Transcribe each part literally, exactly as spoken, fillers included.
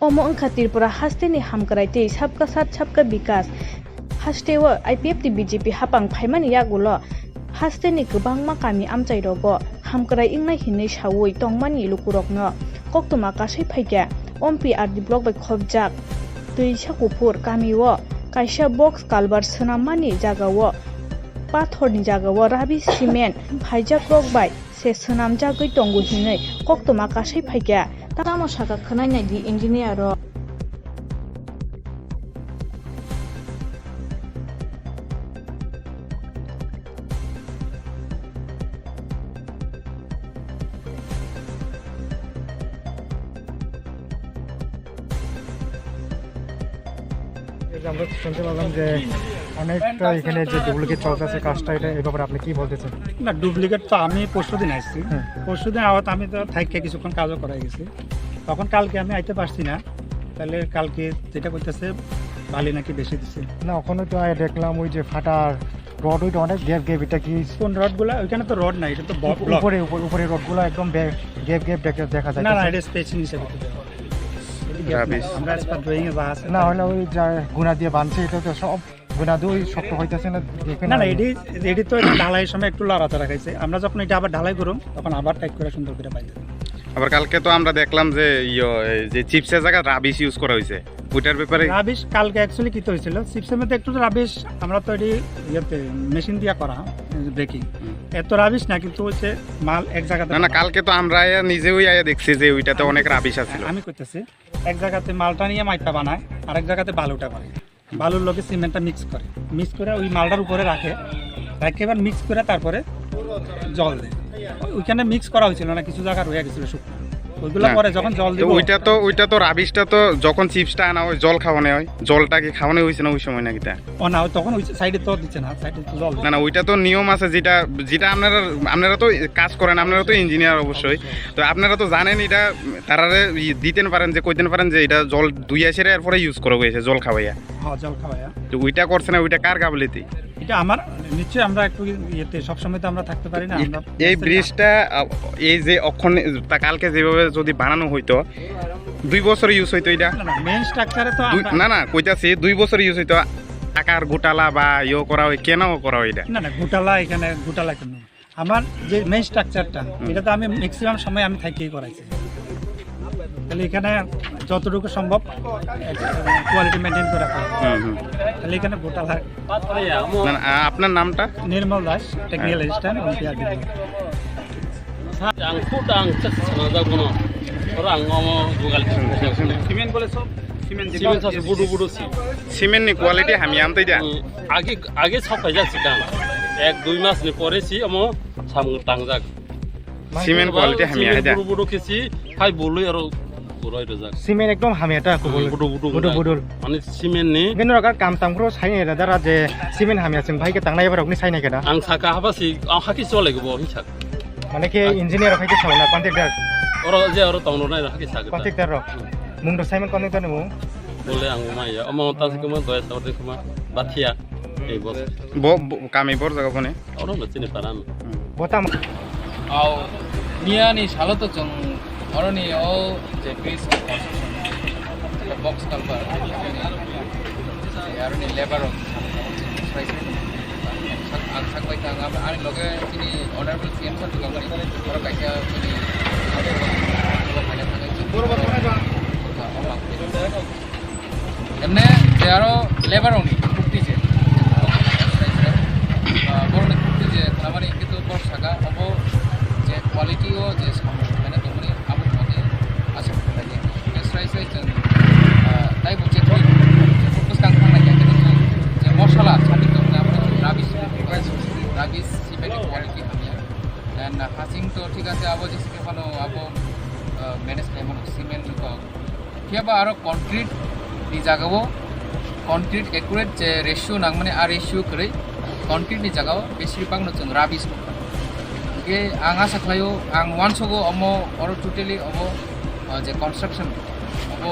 Omo wngkha Tripura hasteni hamkrai tei Sabka Saath Sabka Bikas. Hasteo I P F T B J P hapang phaimani yagulo hasteni kwbangma kami amchairogo hamkrai wngnai hinwi saui tongmani lukurokno koktwma kasai phaikha. Ompi R D block bai khopjak Twisa Kuphur kamio kaisa box culvert swnammani jagao pathorni jagao rabi cement phaijakrok bai se swnamjagwi tongo hinwi koktwma kasai phaikha. Tamo saka khwnai naidi engineer rok. এই যে আমরা শুনতে পারলাম যে অনেকটা এখানে যে ডুপ্লিকেট চলতেছে কাজটা, এটা এই ব্যাপারে আপনি কি বলতে চান? না, ডুপ্লিকেট তো আমি পরশুদিন আসছি। হুম। পরশুদিন আবার আমি তো থাইকে কিছুক্ষণ কাজও করাই গেছি। তখন কালকে আমি আইতে পারছি না, তাহলে কালকে যেটা করতেছে বালি নাকি বেশি দিছে। না, ওখানে তো আগে দেখলাম ওই যে ফাটার রড, ওইটা অনেক গ্যাপ গ্যাপ, এটা কি? কোন রডগুলা? ওইখানে তো রড নাই, এটা তো ব-, উপ-, ব্লক। উপরে, উপরে, উপরে রডগুলা একদম বে-, গ্যাপ গ্যাপ দেখা, দেখা যায়। না, না, এটা স্পেসিং হিসেবে তো দেওয়া। এটা গ্যাপ নাই। রাবিশ। আমরা এক্সপার্ট ড্রয়িং এ যা আছে না, তাই। হলে ওই যা গুনা দিয়ে বানছে, এটা তো সব গুনা দিয়ে ওই শক্ত হইতেছে না, দেখে না, না, না। এটি, এটি তো একটু ঢালাইয়ের সময় একটু লড়াচড়া খাইছে। আমরা যখন এটা আবার ঢালাই করুম, তখন আবার টাইট করে সুন্দর করে বাইরে। আবার কালকে তো আমরা দেখলাম যে, ইয়ো, এই যে চিপসের জায়গায় রাবিশ ইউজ করা হয়েছে, ওইটার ব্যাপারে? রাবিশ কালকে অ্যাকচুয়ালি কি তো হয়েছিল, চিপসের মধ্যে একটু তো রাবিশ, আমরা তো এটি ইয়েতে মেশিন দিয়ে করা, ব্রেকিং। হুম। এত রাবিশ না, কিন্তু হচ্ছে মাল এক জায়গাতে না, না, বানায়। কালকে তো আমরা আয়া নিজেই আয়া দেখছি যে ওইটাতে আমি অনেক করতেছি, রাবিশ আছিল। আমি করতেছি, এক জায়গাতে মালটা নিয়ে মাইপা বানায়, আরেক জায়গাতে বালুটা বানায়। বালুর লগে সিমেন্টটা মিক্স করে, মিক্স করে ওই মালটার উপরে রাখে, রাখে এবার মিক্স করে তারপরে জল দেয়। ওই-, ওইখানে মিক্স করা হয়েছিল না, কিছু জায়গা রয়ে গেছিল শুকনো, ওইগুলো না। পরে যখন জল তো দিব ওইটা তো, ওইটা তো রাবিশটা তো যখন চিপসটা আনা হয়, জল খাওয়ানো হয়, জলটা কি খাওয়ানো হয়েছে না ওই সময় নাকি তা? ও না, ওই তখন ওই সাইডে তো দিচ্ছে না, সাইডে তো জল না, না, ওইটা তো নিয়ম আছে, যেটা, যেটা আপনারা, আপনারা তো কাজ করেন, আপনারা তো ইঞ্জিনিয়ার অবশ্যই, তো আপনারা তো জানেন এটা, তারারে ই দিতেন পারেন যে, কইতেন পারেন যে এটা জল ধুইয়া সেরে এরপরে ইউজ করা হয়েছে, জল খাওয়াইয়া। হ্যাঁ, জল খাওয়াইয়া। তো ওইটা করছে না, ওইটা কার গাফিলতি? এটা আমার, নিশ্চয়ই আমরা একটু ইয়েতে সবসময় তো আমরা থাকতে পারি না, এই, আমরা এই ব্যস্ত ব্রিজটা, আ, এই যে অক্ষণ, তা কালকে যেভাবে যদি বানানো হইতো, দুই বছর ইউজ হইতো এটা। না, না, মেইন স্ট্রাকচারে তো দুই, আমরা না, না, কইতাছি দুই বছর ইউজ হইতো। আকার গোটালা বা ইয়ে করা হয়, কেন করা হয় এটা? না, না, গোটালা এখানে, গোটালা কেন? আমার যে মেইন স্ট্রাকচারটা, হুম। এটা তো আমি ম্যাক্সিমাম সময় আমি থাকিয়ে করাইছি। তাহলে এখানে যতটুকু সম্ভব কোয়ালিটি মেনটেন করে রাখা হয়। হুম, হুম। তাহলে এখানে গোটালা। না, না, আ-, আপনার নামটা? নির্মল দাস, টেকনিক্যাল অ্যাসিস্ট্যান্ট, ওমপি আর D. Ang khuda ang chak sana jak bono. Oro ang omo bugal. Cement bole sob cement. Cement sa budu budu si. Cement ni quality hamya amtwi da? Hmm, age, age sok paijak si tang. Ek dui mas ni pore si omo samung tangjak. Cement quality hamya hai da? Budu budu kisi, hai bului aro burai rojak. Cement ekdom hamya ta, kubul. Budu budu budu budu. Mane cement ni. Geno raga kam tam kro sai ne da ra je cement hamya sing bhai ke tangnai barok ni sai ne ke da? Ang saka haba si, ang haki chole go bo hin sak. Mane ke engineer hai ke sauna contractor. Oro je oro tong nai haki sak. Contractor ro. Mung do Simon contractor ni mung. Bole ang maya. Omo ta se kuma doya sa de kuma. Bathia. Ei bos. Bo, bo, kami bor jaga bone. Oro no chini paran. Bo tam. Au. Niya ni salo to chong. Oro ni o je bridge construction. Box culvert. Aro ni labor rok sai sai. Ang sak bai thang, ang ani loge chini honorable C M sir tong mani, oro kaisa chini emne je aro labor rok ni kukti je, ah, borok ni kukti je, tamani kintu borok saka obo je quality o je samung mane tongmani abo ni bagwi aswk khlai. Srai srai chwng, ah, taibo je thwi, je bwskang thang lai khe je mosala sadi tongmani abo ni rabi, rabi cement ni quality hamya. And, ah, hasing to thik ase, abo je sike phano abo, ah, manage khlai mano, cement ni kok. Phiya ba aro concrete ni jaga o, concrete accurate je ratio nangmani, a ratio kwrwi concrete ni jaga o besi bang no chwng rabi se nukha. Hingke ang asa khlaio, ang uansogo omo oro totally obo, ah, je construction obo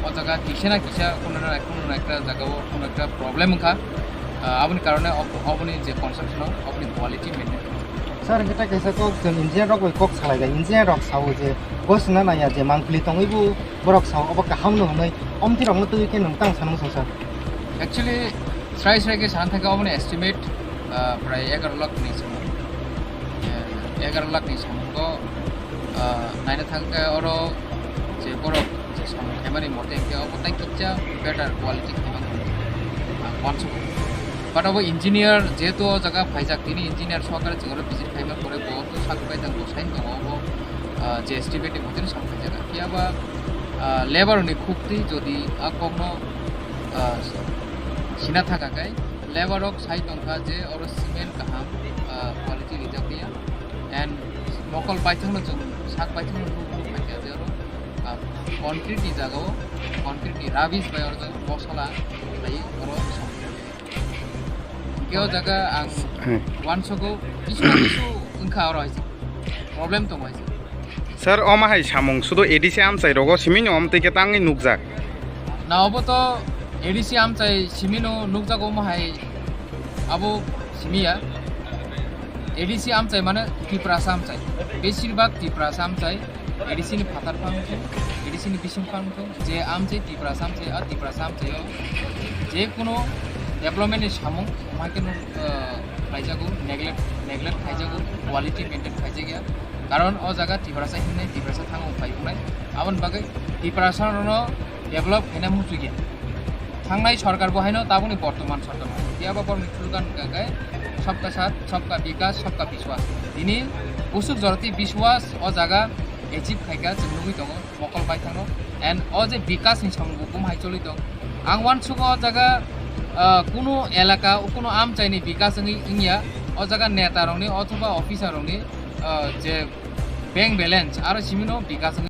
o jaga kisa na kisa kono na kono na ekta jaga o kono ekta problem wngkha, ah, aboni karone ob-, oboni je construction o oboni quality maintain. Sir, hwnkhe tei kaisa kok chwng engineer rok bai kok salai jai. Engineer rok sao je gosna naiya je mangpili tongwi bo borok sao obo kaham no hwnwi, omtwi rok no twi khe nwng tang sanung song sir. Actually, srai srai khe sana thangkhe obo ni estimate, ah, prai egaroh lakh ni samung. Eh, egaroh lakh ni samung bo, ah, naina thangkhe oro je borok je samung khaimani mote hwnkhe obo tai kitsa better quality khaimani ang uansukha. But obo engineer jehetu o jaga phaijak, tini engineer sohakare chwng oro visit khaima pore bo to sak bai tang bo sign tongo obo, ah, je estimate ni mote no samung khaijak. Phiya ba, ah, labour ni khukti jodi a kokno, ah, sina thaka khe labour rok sai tongkha je oro cement kaham, ah, quality rijak ya. And mokol baithang no chwng sak baithang no nuk nuk khaikha je oro, ah, concrete ni jaga o concrete ni rubbish bai oro jaga bosala khlai oro song. Hwnkhe o jaga ang Hmm. uansukgo kisu kisu wngkha oro hai se problem tongo hai se. Sir, omo hai samung sudo A D C amchai rogo simi no omtwi khe tangwi nukjak. Na obo to A D C amchai simi no nukjago omo hai abo simi ya. A D C amchai mane Tiprasa amchai. Besir bak Tiprasa amchai. A D C ni phatar phang thung, A D C ni bising phang thung, je amchai Tiprasa amchai, a Tiprasa amchai o je kuno development ni samung omo hai khe no, ah, khlaijago, neglect, neglect khaijago, quality maintain khaijak ya. Karon o jaga Tiprasa hinwi Tiprasa thango phai wngnai. Aboni bagwi Tiprasa no develop khaina muchungya. Thangnai sorkar bo haino tabukni bortoman sorkar bo. Phiya ba borokni slogan hwnkha khe, "Sabka Saath, Sabka Vikas, Sabka Biswas." Tini busuk joroti Biswas o jaga achieve khaikha, chwng nugwi tongo, mokol baithangno. And o je Vikas ni samung bo bum hai choli tong. Ang uansukgo o jaga, ah, kunu elaka, kunu amchaini Vikas wngwi wngya, o jaga neta rokni othoba officer rokni, ah, je bank balance aro simino Vikas wngwi